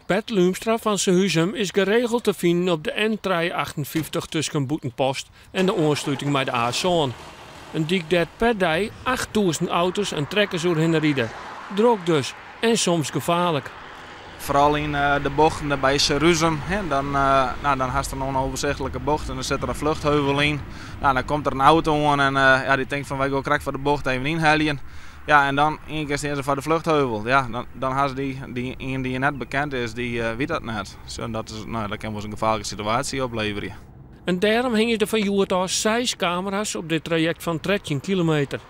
Bert Luumstra fan Surhuzum is geregeld te finen op de N358 tusken Bûtenpost en de oansluting mei de A7. In dyk dêr't per dei 8000 auto's en trekkers oerhinne ride. Drok dus en soms gefaarlik. Foaral yn de bochten by Surhuzum, dan, no, dan hast in ûnoersichtlike bocht en dan sit der in fluchtheuvel yn. No, dan komt der in auto oan en ja, dy tinkt fan wy gean krekt foar de bocht even ynheljen. Ja, en dan ien kear stean se foar de fluchtheuvel. Ja, dan, dan ha se dy, dy ien dy't net bekend is, dy wit dat net. So, dat is, no, dat kin wolris in gefaarlike situaasje opleverje. En dêrom hingje der fan hjoed ôf seis kamera's op dit trajekt fan 13 kilometer.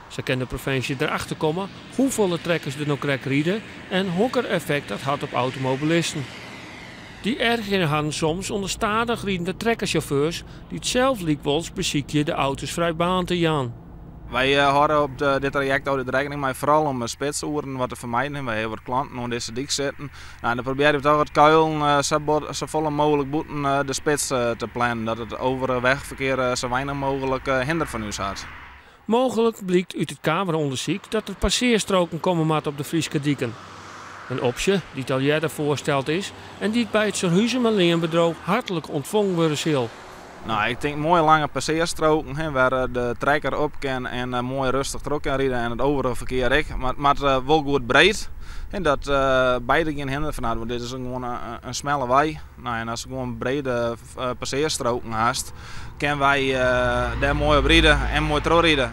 Sa kin de provinsje derachter komme hoefolle trekkers der no krekt ride en hokker effekt dat hat op automobilisten. Dy ergerje harren soms oan de stadich ridende trekkersjauffeurs dy't sels lykwols besykje de auto's frij baan te jaan. Wy hâlde op dit trajekt altyd rekkening mei foaral om de spitsoeren wat te fermijden. Wy hawwe wat klanten oan dizze dyk sitten. No, en dan probearje we toch it kuilen sa folle mooglik bûten de spits te plannen, dat it overige wegferkear sa weinich mooglik hinder fan ús hat. Mooglik blykt út it kameraûndersyk dat der passearstroken komme moatte op de Fryske diken. In opsje dy't al earder foarsteld is en dy't by it Surhuzumer leanbedriuw hartlik ûntfongen wurde sil. No, ik tink moaie lange passearstroken, hè, wêr de trekker op kin en moai rêstich troch kin ride en it overige ferkear ek. Mar it moat wol goed breed, hè, dat beide gjin hinder fan hawwe, want dit is gewoan in smelle wei. No, en ast gewoan brede passearstroken hast, kinne wy dêr moai op ride en moai trochride.